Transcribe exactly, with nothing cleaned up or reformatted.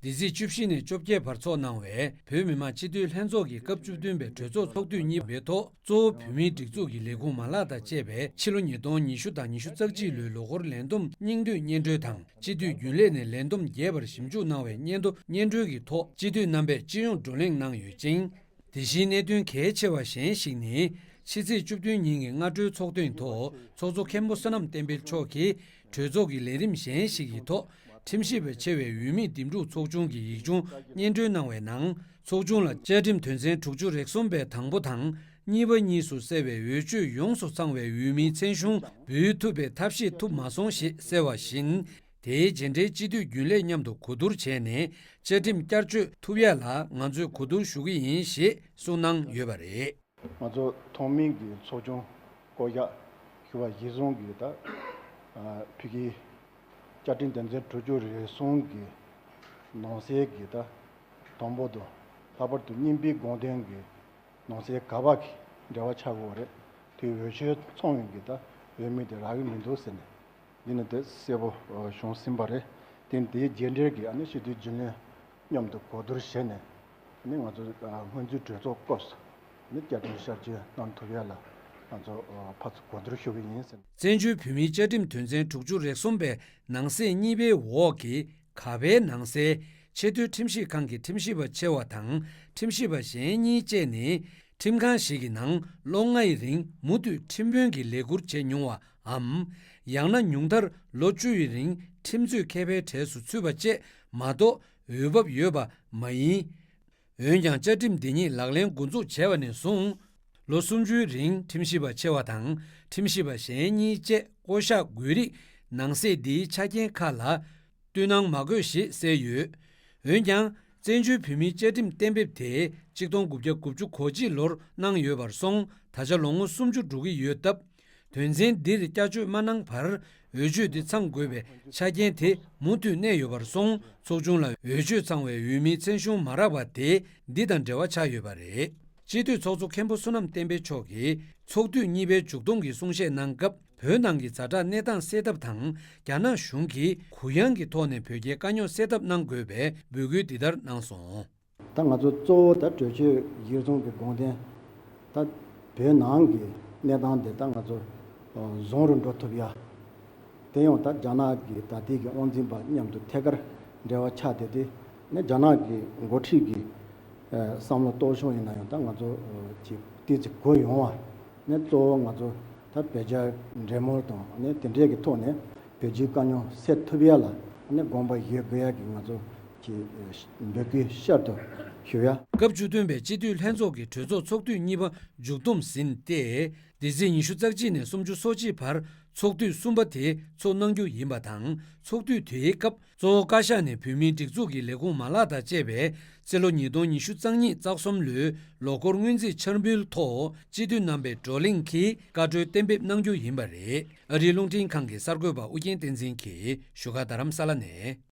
འདི་ཚེས་བཅུ་བཞི་ནས་བཅོ་བརྒྱད་བར་ཚོགས་གནང་བའི་བོད་མི་མང་སྤྱི་འཐུས་ལྷན་ཚོགས་ཀྱི་སྐབས་བཅུ་བདུན་པའི་གྲོས་ཚོགས་ཚོགས་དུས་གཉིས་པའི་ཐོག་གཙོ་བོ་བོད་མིའི་སྒྲིག་འཛུགས་ཀྱི་ལས་ཁུངས་མ་ལག་དང་བཅས་པའི་ཕྱི་ལོ་ཉིས་སྟོང་ཉི་ཤུ་དང་ཉི་ཤུ་རྩ་གཅིག་ལོའི་ལོ་འཁོར་ལས་བསྡོམས་སྙིང་བསྡུས་སྙན་སྒྲོན་དང་། སྤྱི་འཐུས་རྒྱུན་ལས་ནས་ལས་བསྡོམས་རྒྱས་པར་ཞིབ་འཇུག་གནང་བའི་སྙན་ཐོ་སྙན་སྒྲོན་གྱི་ཐོག་སྤྱི་འཐུས་རྣམ་པས་སྤྱི་ཡོངས་བགྲོ་གླེང་གནང་ཡོད་ཅིང་། དེ་བཞིན་གནད་དོན་གལ་ཆེ་བ་གཞན་ཞིག་ནི། ཕྱི་ཚེས་བཅུ་བདུན་ཉིན་གྱི་སྔ་དྲོའི་ཚོགས་ཐེངས་ཐོག་ཚོགས་གཙོ་མཁན་པོ་བསོད་ནམས་བསྟན་འཕེལ་མཆོག་གིས་གྲོས་ཚོགས་ཀྱི་ལས་རིམ་གཞན་ཞིག་གི་ཐོག་ཁྲིམས་ཞིབ་པ་ཆེ་བའི་འོས་མིའི་འདེམས་སྒྲུག་ཚོགས་ཆུང་གི་ཡིག་ཆུང་སྙན་སྒྲོན་གནང་བའི་ནང་། ཚོགས་ཆུང་ལ་བཅའ་ཁྲིམས་དོན་ཚན་དྲུག་ཅུ་རེ་གསུམ་པའི་དང་པོ་དང་གཉིས་པ་གཉིས་སུ་གསལ་བའི་འོས་ཆོས་ཡོངས་སུ་ཚང་བའི་འོས་མིའི་མཚན་གཞུང་འབུལ་ཐུབ་པའི་ཐབས་ཤེས་ཐུབ་མ་སོང་ཞེས་གསལ་བ་བཞིན། དེའི་རྗེས་འབྲེལ་སྤྱི་འཐུས་རྒྱུན་ལས་མཉམ་དུ་གོ་བསྡུར་བྱས་ནས་བཅའ་ཁྲིམས་བསྐྱར་བཅོས་ཐུབ་ཡ་ལ་ང་ཚོས་གོ་བསྡུར་ཞུ་གི་ཡིན་ཞེས་གསུངས་གནང་ཡོད་པ་རེད། ང་ཚོ་ཐོག་མའི་གི་ཚོགས་ཆུང་བསྐོ་གཞག་ཞུ་བ་གཞིར་བཟུང་གི་ད་ཕ་གིའི་བཅའ་ཁྲིམས་དོན་ཚན་དྲུག་ཅུ་རེ་གསུམ་གི་ནང་གསེས་ཀྱི་ད་དང་པོ་དང་ལྷག་པར་དུ་གཉིས་པའི་དགོངས་དོན་གྱི་ནང་གསེས་ག་པ་གི་འབྲེལ་བ་ཆགས་ཡོད་རེད། དེ་འོས་ཆོས་ཚང་བའི་གི་ད་འོས་མི་དེ་རག་གི་མི་འདུག་ཟེར་ནས་འདི་ནི་དེ་གསལ་པོ་བྱུང་ཟིན་པ་རེད། དེ་ནི་དེའི་རྗེས་འབྲེལ་གྱི་ཨ་ནི་སྤྱི་འཐུས་རྒྱུན་ལས་མཉམ་དུ་གོ་བསྡུར་བྱས་ནས་ཨ་ནི་ང་ཚོ་སྔོན་རྩིས་གྲོས་ཚོགས་སྐབས་སུ་ཨ་ནི་བཅའ་ཁྲིམས་བསྐྱར་བཅོས་གནང་ཐུབ་ཡ་ལ་ང་ཚོ་ཕར་ཚུར་གོ་བསྡུར་ཞུ་གི་ཡིན་ཟེར། བཙན་བྱོལ་བོད་མིའི་བཅའ་ཁྲིམས་དོན་ཚན་དྲུག་ཅུ་རེ་གསུམ་པའི་ནང་གསེས་གཉིས་པའི་འོག་གི་ག་པའི་ནང་གསལ་ཆེས་མཐོའི་ཁྲིམས་ཞིབ་ཁང་གི་ཁྲིམས་ཞིབ་པ་ཆེ་བ་དང་ཁྲིམས་ཞིབ་པ་གཞན་གཉིས་བཅས་ནི་ཁྲིམས་ཁང་ཞིག་གི་ནང་ལོ་ལྔ་ཡི་རིང་མུ་མཐུད་ཁྲིམས་དཔོན་གྱི་ལས་ཁུར་བྱེད་མྱོང་བའམ། ཡང་ན་ཉུང་མཐར་ལོ་བཅུ་ཡི་རིང་ཁྲིམས་རྩོད་མཁས་པའི་གྲས་སུ་ཚུད་པ་བཅས་མ་གཏོགས་འོས་བབ་ཡོད་པ་མ་ཡིན། འོན་ཀྱང་བཅའ་ཁྲིམས་འདི་ཉིད་ལག་ལེན་འགོ་འཛུགས་བྱས་པ་ནས་བཟུང་། ལོ་སུམ་ཅུའི་རིང་ཁྲིམས་ཞིབ་པ་ཆེ་བ་དང་ཁྲིམས་ཞིབ་པ་གཞན་གཉིས་བཅས་བསྐོ་གཞག་དགོས་རིགས་ནང་གསེས་འདིའི་ཆ་རྐྱེན་ཁག་ལ་བསྟུན་གནང་མ་དགོས་ཞེས་གསལ་ཡོད། འོན་ཀྱང་བཙན་བྱོལ་བོད་མིའི་བཅའ་ཁྲིམས་གཏན་འབེབས་དེ་ཆིག་སྟོང་དགུ་བརྒྱ་དགུ་བཅུ་གོ་གཅིག་ལོར་གནང་ཡོད་པར་སོང་ད་ཆ་ལོ་ངོ་སུམ་ཅུ་འགྲོ་གི་ཡོད་སྟབས། དོན་ཚན་འདིར་བསྐྱར་བཅོས་མ་གནང་བར་འོས་ཆོས་འདི་ཚང་དགོས་པའི་ཆ་རྐྱེན་དེ་མུ་མཐུད་གནས་ཡོད་པར་སོང་ཚོགས་ཆུང་ལ་འོས་ཆོས་ཚང་བའི་འོས་མིའི་མཚན་གཞུང་མ་རག་པ་དེ་འདི་དང་འབྲེལ་བ་ཆགས་ཡོད་པ་རེད། སྤྱི་འཐུས་ཚོགས་གཙོ་མཁན་པོ་བསོད་ནམས་བསྟན་འཕེལ་མཆོག་གིས་ཚོགས་དུས་གཉིས་པའི་མཇུག་སྡོམ་གྱི་གསུང་བཤད་གནང་སྐབས་བོད་ནང་གི་ཛ་དྲག་གནས་སྟངས་སེལ་ཐབས་དང་རྒྱ་ནག་གཞུང་གིས་གུ་ཡངས་ཀྱི་ཐོག་ནས་བོད་རྒྱའི་དཀའ་རྙོག་སེལ་ཐབས་གནང་དགོས་པའི་འབོད་སྐུལ་འདི་ལྟར་གནང་སོང་། ད་ང་ཚོ་གཙོ་བོ་ད་གྲོས་ཆོད་གཞིར་བཟུང་གི་དགོངས་དོན་ད་བོད་ནང་གི་གནས་སྟངས་དེ་ད་ང་ཚོ་བཟང་རུ་འགྲོ་ཐུབ་ཡ། དེ་ཡང་ད་རྒྱ་ནག་གི་ད་ལྟའི་གི་དབང་འཛིན་པ་མཉམ་དུ་ཐད་ཀར་འབྲེལ་བ་ཆགས་བསྡད་དེ་ནས་རྒྱ་ནག་གི་འགོ་ཁྲིད་ཀྱི་བསམ་བློ་གཏོང་ཕྱོགས་ཡིན་ན་ཡང་ད་ང་ཚོ་ཅིག་ཏོག་ཙམ་གོ་ཡོང་བ་ནས་གཙོ་བོ་ང་ཚོ་ད་བོད་རྒྱ་འབྲེལ་མོལ་དང་ནས་དེ་འདྲའི་གི་ཐོག་ནས་བོད་རྒྱའི་དཀའ་རྙོག་སེལ་ཐུབ་ཡ་ལ་ནས་དགོངས་པ་བཞེས་དགོས་ཡ་གི་ང་ཚོ་ཅིག་འབོད་སྐུལ་ཤར་དུ་ཞུ་ཡ། སྐབས་བཅུ་བདུན་པའི་སྤྱི་འཐུས་ལྷན་ཚོགས་ཀྱི་གྲོས་ཚོགས་ཚོགས་དུས་གཉིས་པ་མཇུག་བསྡོམས་ཟིན་ཏེ། འདི་ཚེས་ཉི་ཤུ་རྩ་གཅིག་ནས་སུམ་ཅུ་སོ་གཅིག་བར་ཚོགས་དུས་གསུམ་པ་དེ་ཚོགས་གནང་རྒྱུ་ཡིན་པ་དང་ཚོགས་དུས་དེའི་སྐབས་གཙོ་བོ་བཀའ་ཤག་ནས་བོད་མིའི་སྒྲིག་འཛུགས་ཀྱི་ལས་ཁུངས་མ་ལག་དང་བཅས་པའི་རྩིས་ལོ་ཉིས་སྟོང་ཉི་ཤུ་རྩ་གཉིས་རྩ་གསུམ་ལོའི་ལོ་འཁོར་སྔོན་རྩིས་འཆར་འབུལ་ཐོག་སྤྱི་འཐུས་རྣམ་པས་བགྲོ་གླེང་གིས་བཀའ་འཁྲོལ་གཏན་འབེབས་གནང་རྒྱུ་ཡིན་པ་རེད། ཨ་རིའི་རླུང་འཕྲིན་ཁང་གི་གསར་འགོད་པ་ཨུ་རྒྱན་བསྟན་འཛིན་གྱིས་བཞུགས་སྒར་རྡ་རམ་ས་ལ་ནས།